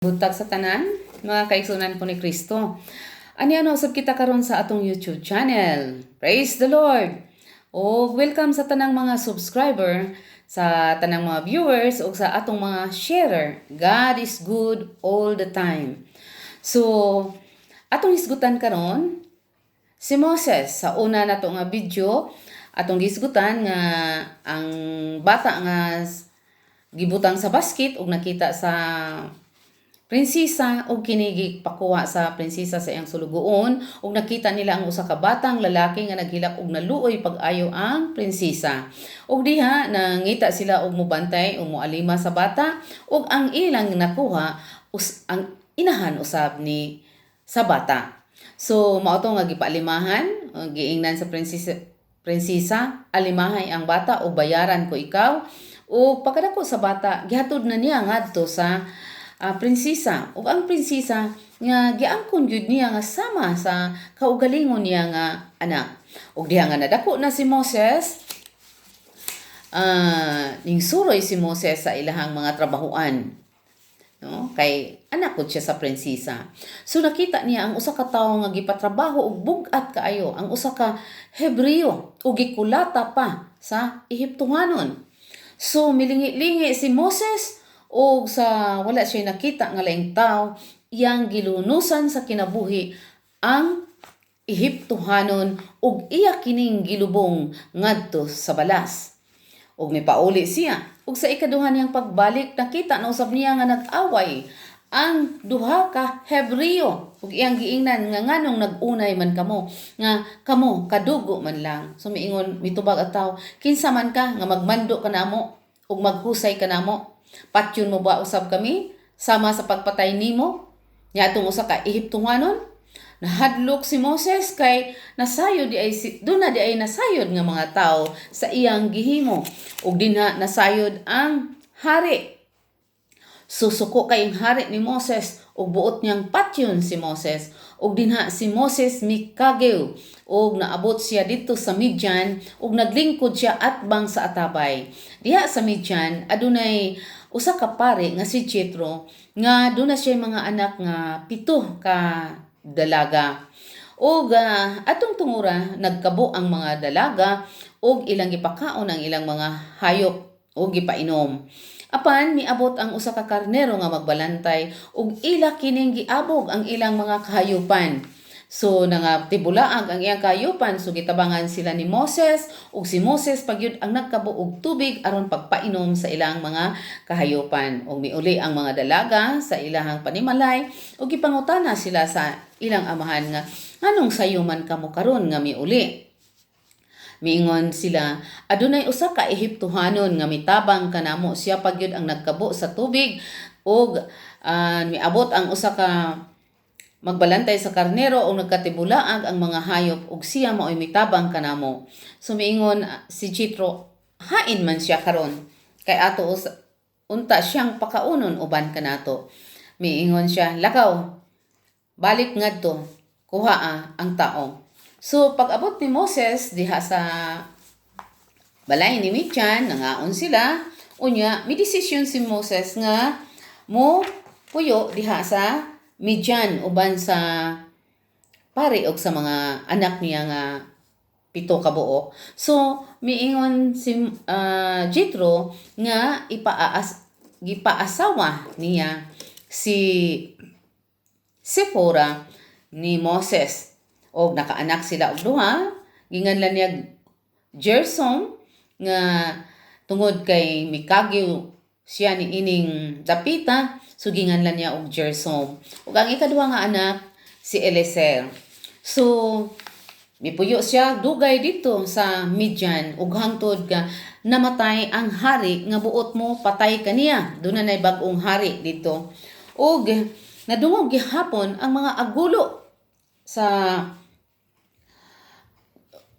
Buntag sa tanan, mga kaigsunan ko ni Kristo. Ani ano usab kita karon sa atong YouTube channel. Praise the Lord. O welcome sa tanang mga subscriber, sa tanang mga viewers ug sa atong mga sharer. God is good all the time. So, atong hisgutan karon si Moses. Sa una nato nga video, atong gisgutan nga ang bata nga gibutang sa basket ug nakita sa prinsesa ug kini gipakuha sa prinsesa sa iyang sulugoon, ug nakita nila ang usa ka batang lalaki nga naghilak og naluoy pag-ayo ang prinsesa. Ug diha nangita sila og mobantay o moalima sa bata, ug ang ilang nakuha ang inahan usab ni sa bata. So mao to nga gipaalimahan, giingnan sa prinsesa, "Alimahay ang bata o bayaran ko ikaw." Ug pagkadako sa bata, gihatod na niya ngadto sa prinsesa, ug ang prinsesa nga giangkon gyud niya nga sama sa kaugalingon niya nga anak. Ug diha nga nadako na si Moses, ning suroy si Moses sa ilahang mga trabahuan, no, kay anak pud siya sa prinsesa. So nakita niya ang usa ka tawo nga gipatrabaho og bug-at kaayo, ang usa ka Hebreo, ug gikulata pa sa Ehiptohanon. So milingi-lingi si Moses, og sa wala siya nakita nga laing tawo, iyang gilunusan sa kinabuhi ang Ehiptohanon ug iya kining gilubong ngadto sa balas. Ug mipauli siya. Ug sa ikaduha niyang pagbalik, nakita na usab niya nga nag-away ang duha ka Hebreo. Ug iyang giingnan nga, "Nganong nag-unay man kamo nga kamo kadugo man lang?" So miingon, mitubag ang tawo, "Kinsa man ka nga magmando ka namo ug maghusay ka namo? Patyon mo ba usab kami sama sa pagpatay nimo nya atong usa ka Ehiptohanon?" Nahadlok si Moses kay nasayod di ay si, duna di ay nasayod nga mga tao sa iyang gihimo, ug dinha nasayod ang hari. Susuko kay ang hari ni Moses ug buot niyang patyon si Moses. Ug dinha si Moses mikagew ug naabot siya didto sa Midian ug naglingkod siya atbang sa atabay. Diha sa Midian adunay usa ka pari nga si Jethro nga duna siya mga anak nga pito ka dalaga. Ug atong tungura nagkabo ang mga dalaga ug ilang gipakaon ang ilang mga hayop ug gipainom. Apan miabot ang usa ka karnero nga magbalantay ug ila kining giabog ang ilang mga kahayupan. So nangatibulaag ang iyang kahayupan, so gitabangan sila ni Moses, ug si Moses pagyud ang nagkabo og tubig aron pagpainom sa ilang mga kahayupan. Ug miuli ang mga dalaga sa ilahang panimalay ug gipangutana sila sa ilang amahan nga, "Nganong sayo man kamo karon nga miuli?" Miingon sila, "Adunay usa ka Ehiptohanon nga mitabang kanamo, siya pagyud ang nagkabo sa tubig ug miabot ang usa ka magbalantay sa karnero o nagkatibulaag ang mga hayop ug siya mao'y mitabang kanamo." So miingon si Jethro, "Hain man siya karon kay ato unta siyang pakaunon uban kanato." Miingon siya, "Lakaw, balik ngadto, kuha ang tao." So pag-abot ni Moses diha sa balay ni Midian, nangaon sila. Unya, mi desisyon si Moses nga mo puyo diha sa Midian uban sa pari og sa mga anak niya nga pito ka buok. So miingon si Jethro nga gipaasawa niya si Sephora ni Moses. Og nakaanak sila og duha, ginganlan niya Gersom nga tungod kay mikagiw siya ni ining dapita, so ginganlan niya og Gersom. Ug ang ikaduha nga anak si Eliezer. So mipuyo siya dugay dito sa Midian ug hangtod ka namatay ang hari nga buot mo patay kaniya. Duna nay bag-ong hari dito. Ug nadungog gihapon ang mga agulo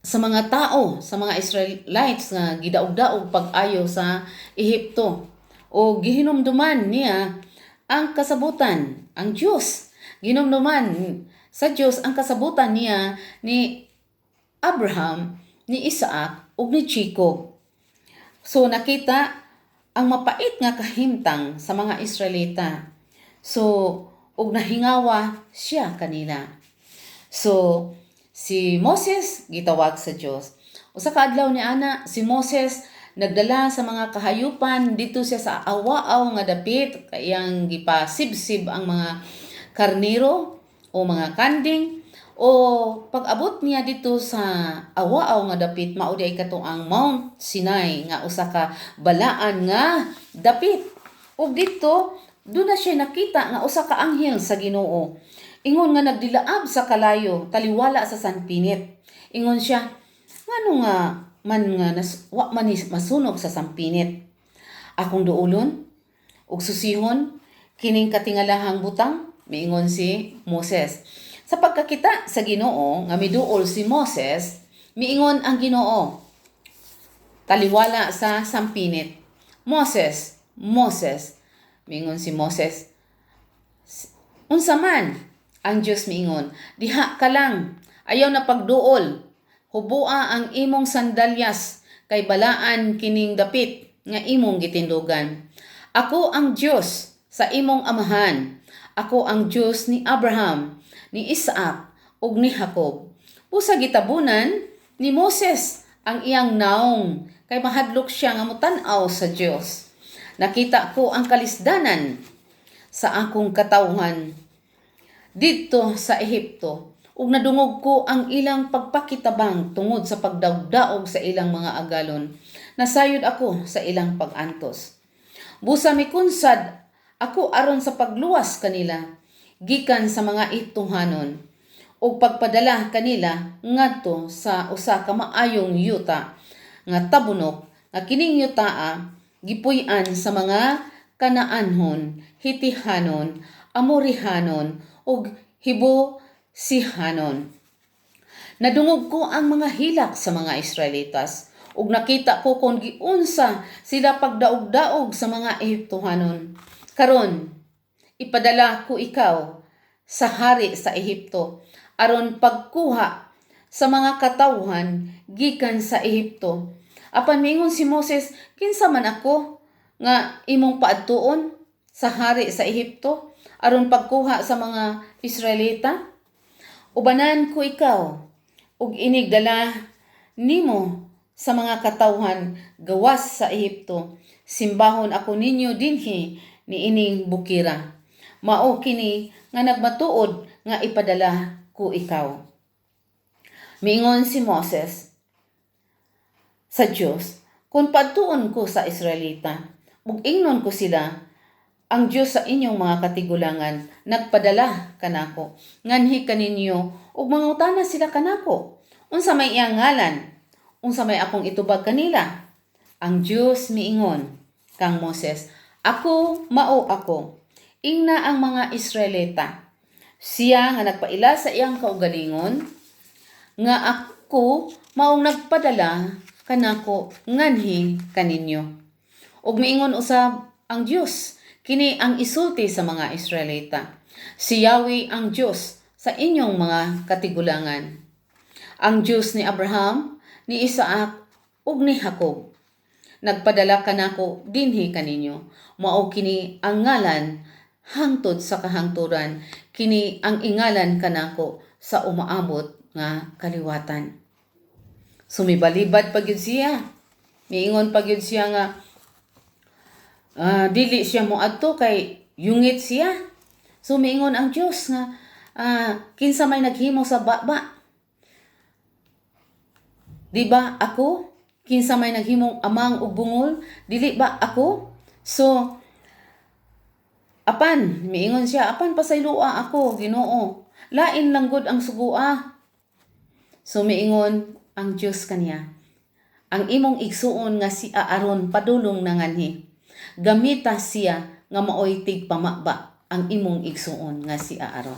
sa mga tao, sa mga Israelites nga gidaog-daog pag-ayo sa Ehipto. O gihinumduman niya ang kasabutan, ang Diyos. Gihinumduman sa Diyos ang kasabutan niya ni Abraham, ni Isaac ug ni Jacob. So nakita ang mapait nga kahimtang sa mga Israelita. So ug nahingawa siya kanila. So si Moses gitawag sa Dios. Usa ka adlaw ni ana, si Moses nagdala sa mga kahayupan dito siya sa awaaw nga dapit, kayang gipasibsib ang mga karnero o mga kanding. O pag-abot niya dito sa awaaw nga dapit, mao di ay kato ang Mount Sinai nga usa ka balaan nga dapit. Ug dito doon na siya nakita nga usa ka anghel sa Ginoo. Ingon nga nagdilaab sa kalayo, taliwala sa sanpinit. Ingon siya, ngano nga man nga wa man ni masunog sa sampinit? Akong duolon ug susihon kining katingalahang butang, miingon si Moses. Sa pagkakita sa Ginoo nga miduol si Moses, miingon ang Ginoo taliwala sa sampinit, "Moses, Moses." Miingon si Moses, "Unsa man?" Ang Dios miingon, "Diha ka lang, ayaw na pagduol. Hubua ang imong sandalyas kay balaan kining dapit nga imong gitindugan. Ako ang Dios sa imong amahan. Ako ang Dios ni Abraham, ni Isaac ug ni Jacob." Busa gitabunan ni Moses ang iyang naong kay mahadlok siya nga motan-aw sa Dios. Nakita ko ang kalisdanan sa akong katawhan didto sa Ehipto ug nadungog ko ang ilang pagpakitabang tungod sa pagdaogdaog sa ilang mga agalon. Nasayod ako sa ilang pag-antos. Busa mikunsad ako aron sa pagluwas kanila gikan sa mga Ehiptohanon ug pagpadala kanila ngadto sa usa ka maayong yuta nga tabunok, nga kining yutaa gipuy-an sa mga Kanaanhon, Hitihanon, Amorihanon ug Hibusihanon. Nadungog ko ang mga hilak sa mga Israelitas ug nakita ko kon giunsa sila pagdaog-daog sa mga Ehiptohanon. Karon, ipadala ko ikaw sa hari sa Ehipto aron pagkuha sa mga katawhan gikan sa Ehipto." Apan miingon si Moses, "Kinsa man ako nga imong paadtuon sa hari sa Ehipto aron pagkuha sa mga Israelita? Ubanan ko ikaw ug inigdala nimo sa mga katawhan gawas sa Ehipto. Simbahon ako ninyo dinhi niining bukira. Mao kini nga nagmatuod nga ipadala ko ikaw." Miingon si Moses sa Dios, "Kung paadtuon ko sa Israelita ug ingnon ko sila, 'Ang Dios sa inyong mga katigulangan nagpadala kanako nganhi kaninyo,' ug mangutana sila kanako, 'Unsa may iyang ngalan?' Unsa may akong itubag kanila?" Ang Dios miingon kang Moses, "Ako mao ako. Ingna ang mga Israelita, siya nga nagpaila sa iyang kaugalingon nga ako maong nagpadala kanako nganhi kaninyo." Ug miingon usab ang Dios, "Kini ang isulti sa mga Israelita. Si Yahweh ang Dios sa inyong mga katigulangan. Ang Dios ni Abraham, ni Isaac ug ni Jacob. Nagpadala kanako dinhi kaninyo. Mao kini ang ngalan hangtod sa kahangturan. Kini ang ingalan kanako sa umaabot nga kaliwatan." Sumibalibad pa gyud siya. Miingon pa gyud siya nga dili siya moadto kay yungit siya. So miingon ang Dios nga kinsa may naghimo sa baba? Di ba ako? Kinsa may naghimong amang ug bungol? Dili ba ako? So apan miingon siya, "Apan pasayloa ako, Ginoo. Lain lang gud ang sugua." So miingon ang Dios kaniya, "Ang imong igsuon nga si Aaron padulong na nganhi. Gamita siya nga maoy tigpamaba, ang imong igsuon nga si Aaron."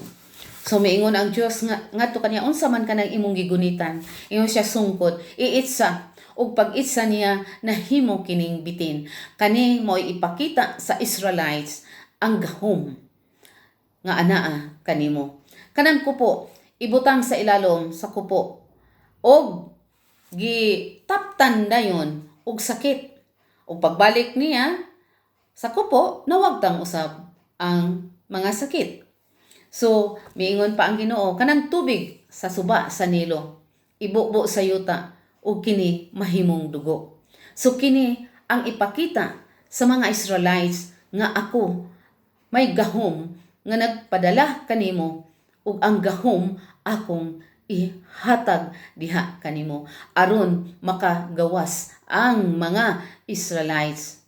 So miingon ang Dios nga ngadto kaniya, "Unsa man kanang imong gigunitan?" Ingon siya, "Sungkod." "Iitsa." Ug pag-itsa niya, nahimo kining bitin. "Kani mo'y ipakita sa Israelites ang gahom nga anaa kanimo. Kanang kupo ibutang sa ilalom sa kupo og gitaptan dayon og sakit. Ug pagbalik niya sa kupo, nawagtang usab ang mga sakit. So, miingon pa ang Ginoo, kanang tubig sa suba sa Nilo, ibubo sa yuta, ug kini mahimong dugo. So kini ang ipakita sa mga Israelites nga ako may gahom nga nagpadala kanimo ug ang gahom akong ihatag diha kanimo aron makagawas ang mga Israelites.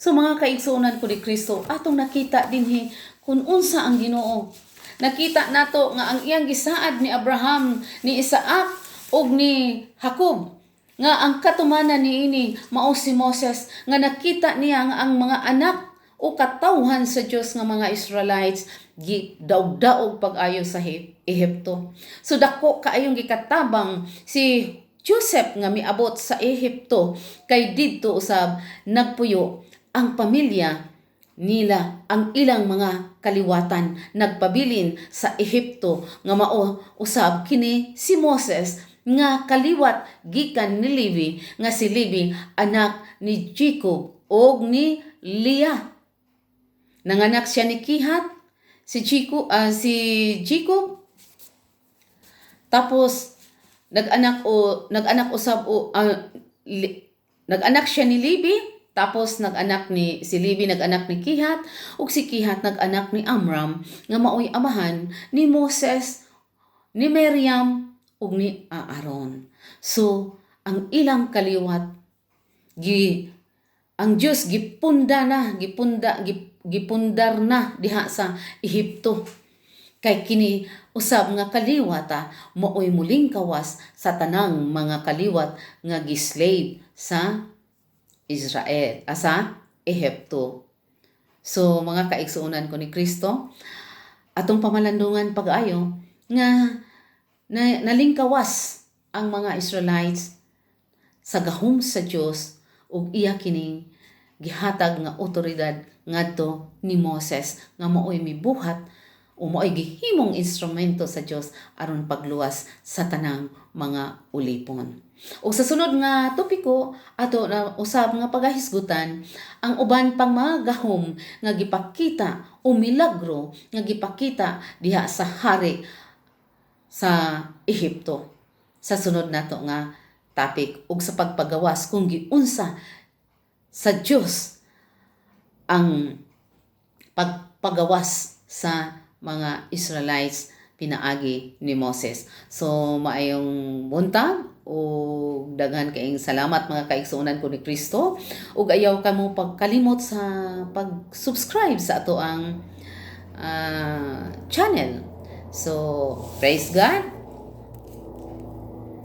So mga kaigsuonan ko ni Kristo, atong nakita dinhi kung unsa ang Ginoo. Nakita nato nga ang iyang gisaad ni Abraham, ni Isaac ug ni Jacob nga ang katumanan niini mao si Moses, nga nakita niya nga ang mga anak o katawhan sa Dios nga mga Israelites gidaog-daog pag-ayo sa Ehipto. So dako kaayong gikatabang si Joseph nga miabot sa Ehipto kay didto usab nagpuyo ang pamilya nila, ang ilang mga kaliwatan nagpabilin sa Ehipto nga mao usab kini si Moses nga kaliwat gikan ni Levi, nga si Levi anak ni Jacob og ni Leah. Nanganak siya ni Kihat, si Jacob. Tapos nag-anak usab o nag-anak siya ni Levi, tapos nag-anak ni si Levi, nag-anak ni Kihat, ug si Kihat nag-anak ni Amram nga maoy amahan ni Moses, ni Miriam ug ni Aaron. So ang ilang kaliwat gi ang Dios gipunda na, gipundar na diha sa Ehipto. Kay kini usab nga kaliwata maoy muling kawas sa tanang mga kaliwat nga gislave sa Israel, sa Ehipto. So mga kaigsuonan ko ni Kristo, atong pamalandungan pag-ayo nga na, nalingkawas ang mga Israelites sa gahom sa Dios ug iya kining gihatag nga otoridad ngadto ni Moses nga maoy mibuhat o maoy gihimong instrumento sa Dios aron pagluwas sa tanang mga ulipon. Ug sa sunod nga topiko, ato na usab nga pagahisgutan ang uban pang mga gahom nga gipakita o milagro nga gipakita diha sa hari sa Ehipto sa sunod nato nga topic, ug sa pagpagawas kung giunsa sa Dios ang pagpagawas sa mga Israelites pinaagi ni Moses. So maayong buntag o daghan kaayong salamat, mga kaigsuonan ko ni Kristo, ug ayaw kamo pagkalimot sa pag-subscribe sa ato ang channel. So praise God.